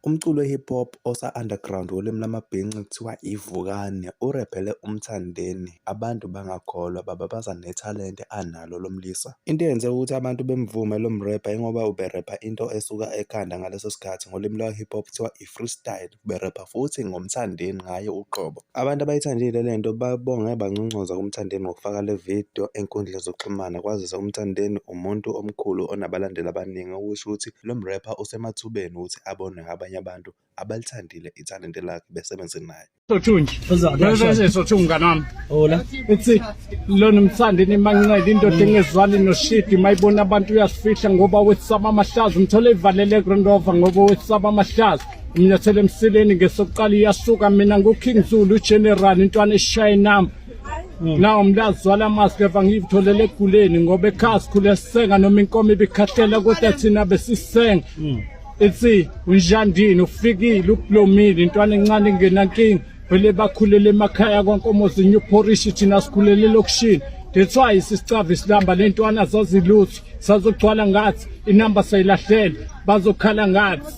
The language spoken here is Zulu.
Umculi we-hip hop osa-underground wolimi lwamabhinca kuthiwa iVukani urephele uMthandeni abantu bangakholwa bababaza nethalente analo lo mlisa. Into eyenze ukuthi abantu bemvume lo mrepha ingoba uberepha into esuka ekhanda ngaleso sikhathi ngolimi lwa-hip hop kuthiwa i-freestyle, uberepha futhi ngoMthandeni ngaye uqobo. Abantu abayithandile le nto babonge banconcoza kuMthandeni ngokufaka le video enkundleni zokuxhumana kwazise uMthandeni umuntu omkhulu onabalandeli abaningi okusho ukuthi lo mrepha usemathubeni ukuthi abonwe abanye abantu abalithandile ithalente lakhe besebenze naye. Sothunji. Sothunji mngani wami. Hola. Ithi lona umthandi nimanxele indoda engezwani noshidi mayibona abantu uyasifihla ngoba wesaba amahlazo umthole ivalele Grand Rover ngoba wesaba amahlazo umnyathele emsileni ngesokuqala iyasuka mina nguKing Zulu uGeneral intwana eshaya inamba nawo mlazwala amazwi eva ngiyitholele eguleni ngoba ekhaya sikhule sisenga noma inkomo ibikhahlela kodwa thina besisenga. Ithi unjandini ufikile ublomile intwana encane ingenankinga vele bakhulele emakhaya kwankomo zinye uphorishi thina sikhulele elokishini. That's why sisicava isilamba lentwana zazilutho sazogcwala ngathi inamba sayilahlele bazokhala ngathi.